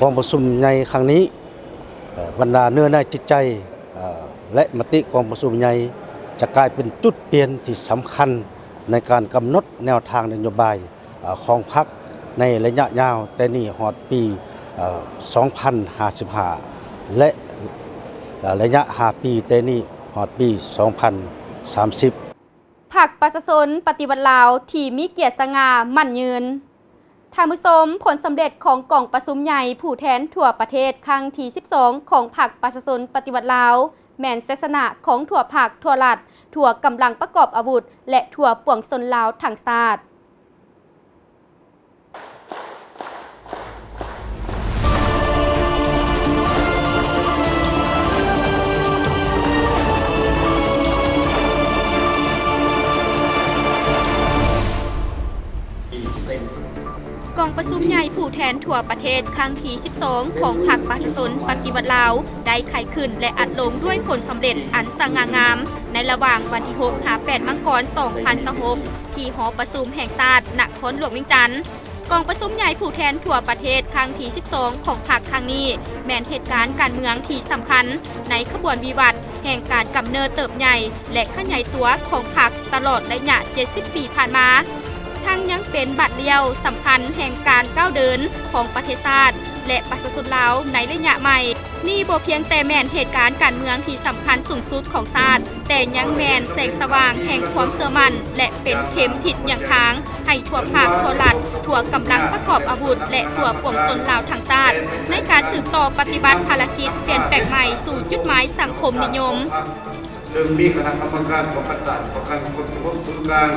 ກອງປະຊຸມໃຫຍ່ຄັ້ງນີ້ ເອີ ບັນດາເນື້ອໃນຈິດໃຈ ເອີ ແລະ ມະຕິກອງປະຊຸມໃຫຍ່ ຈະກາຍເປັນຈຸດປ່ຽນທີ່ສຳຄັນໃນການກຳນົດແນວທາງນະໂຍບາຍ ເອີ ຂອງພັກໃນໄລຍະຍາວແຕ່ນີ້ຮອດປີ ເອີ ສອງພັນຫ້າສິບຫ້າ ແລະ ເອີ ໄລຍະຫ້າປີແຕ່ນີ້ຮອດປີສອງພັນສາມສິບ. ພັກປະຊາຊົນປະຕິວັດລາວທີ່ມີກຽດສະຫງ່າໝັ້ນຍືນ. ທ່ານຜູ້ຊົມ, ຜົນສຳເລັດຂອງກອງປະຊຸມໃຫຍ່ຜູ້ແທນທົ່ວປະເທດຄັ້ງທີສິບສອງຂອງພັກປະຊາຊົນປະຕິວັດລາວ ແມ່ນໄຊຊະນະຂອງທົ່ວພັກ, ທົ່ວລັດ, ທົ່ວກຳລັງປະກອບອາວຸດ ແລະ ທົ່ວປວງຊົນລາວທັງຊາດ. ກອງປະຊຸມໃຫຍ່ຜູ້ແທນທົ່ວປະເທດຄັ້ງທີສິບສອງຂອງພັກປະຊາຊົນປະຕິວັດລາວ ໄດ້ໄຂຂຶ້ນ ແລະ ອັດລົງດ້ວຍຜົນສຳເລັດອັນສະຫງ່າງາມ ໃນລະຫວ່າງວັນທີຫົກຫາແປດມັງກອນສອງພັນຊາວຫົກ ທີ່ຫໍປະຊຸມແຫ່ງຊາດນະຄອນຫຼວງວຽງຈັນ. ກອງປະຊຸມໃຫຍ່ຜູ້ແທນທົ່ວປະເທດຄັ້ງທີສິບສອງຂອງພັກຄັ້ງນີ້ ແມ່ນເຫດການການເມືອງທີ່ສຳຄັນໃນຂະບວນວິວັດແຫ່ງການກຳເນີບເຕີບໃຫຍ່ ແລະ ຂະຫຍາຍຕົວຂອງພັກຕະຫຼອດໄລຍະເຈັດສິບປີຜ່ານມາ, ທັງຍັງເປັນບາດລ້ຽວສຳຄັນແຫ່ງການກ້າວເດີນຂອງປະເທດຊາດ ແລະ ປະຊາຊົນລາວໃນໄລຍະໃໝ່. ນີ້ບໍ່ພຽງແຕ່ແມ່ນເຫດການການເມືອງທີ່ສຳຄັນສູງສຸດຂອງຊາດ, ແຕ່ຍັງແມ່ນແສງສະຫວ່າງແຫ່ງຄວາມເຊື່ອໝັ້ນ ແລະ ເປັນເຂັມທິດຍ່າງທາງໃຫ້ທົ່ວພັກ, ທົ່ວລັດ, ທົ່ວກຳລັງປະກອບອາວຸດ ແລະ ທົ່ວປວງຊົນລາວທັງຊາດ ໃນການສືບຕໍ່ປະຕິບັດພາລະກິດປ່ຽນແປງໃໝ່ສູ່ຈຸດໝາຍສັງຄົມນິຍົມ. ເຊິ່ງມີຄະນະກຳມະການປ້ອງກັນຊາດ ປະກັນຄວາມສະຫງົບສູນກາງ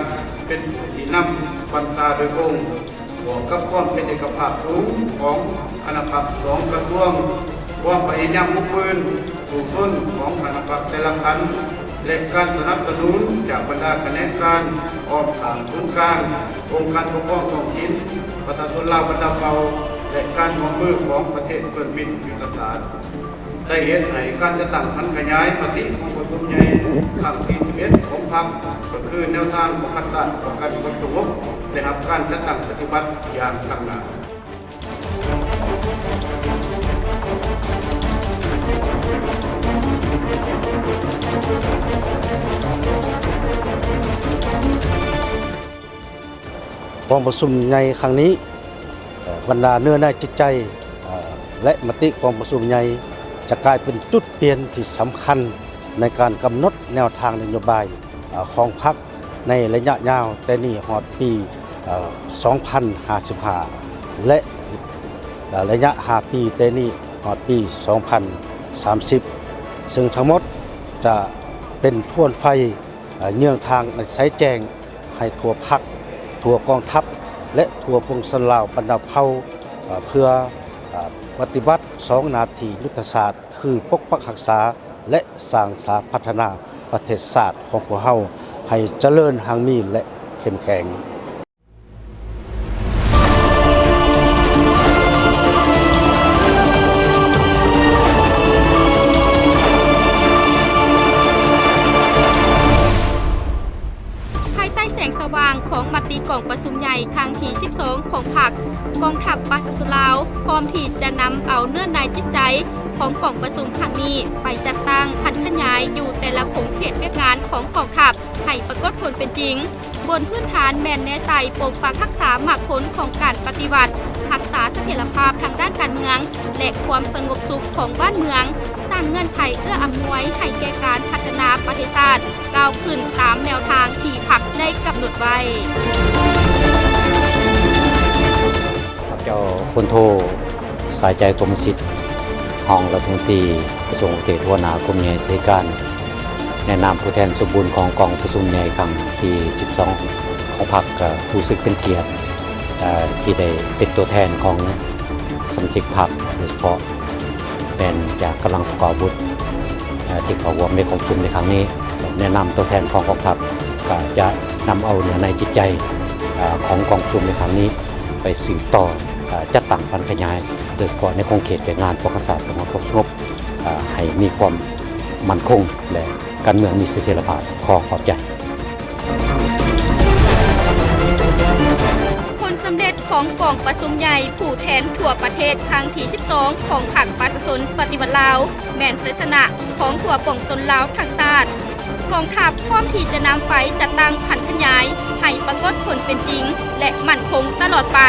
ເປັນຜູ້ຊີ້ນຳ ບັນຊາໂດຍກົງ ບວກກັບຄວາມເປັນເອກະພາບສູງຂອງຄະນະພັກສອງກະຊວງ, ຄວາມພະຍາຍາມບຸກບືນສູ້ຊົນຂອງຄະນະພັກແຕ່ລະຂັ້ນ ແລະ ການສະໜັບສະໜູນຈາກບັນດາຂະແໜງການອ້ອມຂ້າງສູນກາງ, ອົງການປົກຄອງທ້ອງຖິ່ນ, ປະຊາຊົນລາວບັນດາເຜົ່າ ແລະ ການຮ່ວມມືຂອງປະເທດເພື່ອນມິດຍຸດທະສາດ ໄດ້ເຮັດໃຫ້ການຈັດຕັ້ງຜັນຂະຫຍາຍມະຕິກອງປະຊຸມໃຫຍ່ຄັ້ງທີສິບເອັດຂອງພັກ ກໍຄືແນວທາງປ້ອງກັນຊາດ ປະກັນຄວາມສະຫງົບ ໄດ້ຮັບການຈັດຕັ້ງປະຕິບັດຢ່າງຕັ້ງໜ້າ. ກອງປະຊຸມໃຫຍ່ຄັ້ງນີ້ ເອີ ບັນດາເນື້ອໃນຈິດໃຈ ເອີ ແລະ ມະຕິກອງປະຊຸມໃຫຍ່ ຈະກາຍເປັນຈຸດປ່ຽນທີ່ສຳຄັນໃນການກຳນົດແນວທາງນະໂຍບາຍ ເອີ ຂອງພັກໃນໄລຍະຍາວແຕ່ນີ້ຮອດປີ ເອີ ສອງພັນຫ້າສິບຫ້າ ແລະ ເອີ ໄລຍະຫ້າປີແຕ່ນີ້ຮອດປີສອງພັນສາມສິບ ເຊິ່ງທັງໝົດຈະເປັນທວນໄຟ ເອີ ເຍືອງທາງອັນໃສແຈ້ງໃຫ້ທົ່ວພັກ, ທົ່ວກອງທັບ ແລະ ທົ່ວປວງຊົນລາວບັນດາເຜົ່າ ເອີ ເພື່ອ ເອີ ປະຕິບັດສອງໜ້າທີ່ຍຸດທະສາດ ຄືປົກປັກຮັກສາ ແລະ ສ້າງສາພັດທະນາປະເທດຊາດຂອງພວກເຮົາໃຫ້ຈະເລີນຮັ່ງມີ ແລະ ເຂັ້ມແຂງ. ພາຍໃຕ້ແສງສະຫວ່າງຂອງມະຕິກອງປະຊຸມໃຫຍ່ຄັ້ງທີສິບສອງຂອງພັກ, ກອງທັບປະຊາຊົນລາວ ພ້ອມທີ່ຈະນຳເອົາເນື້ອໃນຈິດໃຈຂອງກອງປະຊຸມຄັ້ງນີ້ ໄປຈັດຕັ້ງຜັນຂະຫຍາຍຢູ່ແຕ່ລະຂົງເຂດວຽກງານຂອງກອງທັບ ໃຫ້ປາກົດຜົນເປັນຈິງ. ບົນພື້ນຖານແມ່ນແນໃສ່ປົກປັກຮັກສາໝາກຜົນຂອງການປະຕິວັດ, ຮັກສາສະຖຽນລະພາບທາງດ້ານການເມືອງ ແລະ ຄວາມສະຫງົບສຸກຂອງບ້ານເມືອງ, ສ້າງເງື່ອນໄຂເອື້ອອຳນວຍໃຫ້ແກ່ການພັດທະນາປະເທດຊາດກ້າວຂຶ້ນຕາມແນວທາງທີ່ພັກໄດ້ກຳນົດໄວ້. ເຈົ້າ ພົນໂທ ສາຍໃຈ ກົມມະສິດ ຮອງລັດຖະມົນຕີກະຊວງຕ່າງປະເທດ ຫົວໜ້າກົມໃຫຍ່ສະຫະການ ໃນນາມຜູ້ແທນສົມບູນຂອງກອງປະຊຸມໃຫຍ່ຄັ້ງທີສິບສອງຂອງພັກ ກໍຮູ້ສຶກເປັນກຽດ ເອີ ທີ່ໄດ້ເປັນຕົວແທນຂອງສະມາຊິກພັກ ໂດຍສະເພາະແມ່ນຈາກກຳລັງປະກອບອາວຸດ ເອີ ທີ່ເຂົ້າຮ່ວມໃນກອງປະຊຸມໃນຄັ້ງນີ້. ໃນນາມຕົວແທນຂອງກອງທັບ ກໍຈະນຳເອົາເນື້ອໃນຈິດໃຈ ເອີ ຂອງກອງປະຊຸມໃນຄັ້ງນີ້ ໄປສືບຕໍ່ ເອີ ຈັດຕັ້ງຜັນຂະຫຍາຍ ໂດຍສະເພາະໃນຂົງເຂດວຽກງານປ້ອງກັນຊາດ ກຳລັງປະກອບອາວຸດ ເອີ ໃຫ້ມີຄວາມໝັ້ນຄົງ ແລະ ການເມືອງມີສະຖຽນລະພາບ. ຂໍຂອບໃຈ. ຜົນສຳເລັດຂອງ ກອງປະຊຸມໃຫຍ່ຜູ້ແທນທົ່ວປະເທດຄັ້ງທີສິບສອງ ຂອງພັກປະຊາຊົນປະຕິວັດລາວ ແມ່ນໄຊຊະນະຂອງພວກປວງຊົນລາວທັງຊາດ. ກອງທັບພ້ອມທີ່ຈະນຳໄປຈັດຕັ້ງຜັນຂະຫຍາຍໃຫ້ປາກົດຜົນເປັນຈິງ ແລະ ໝັ້ນຄົງຕະຫຼອດໄປ.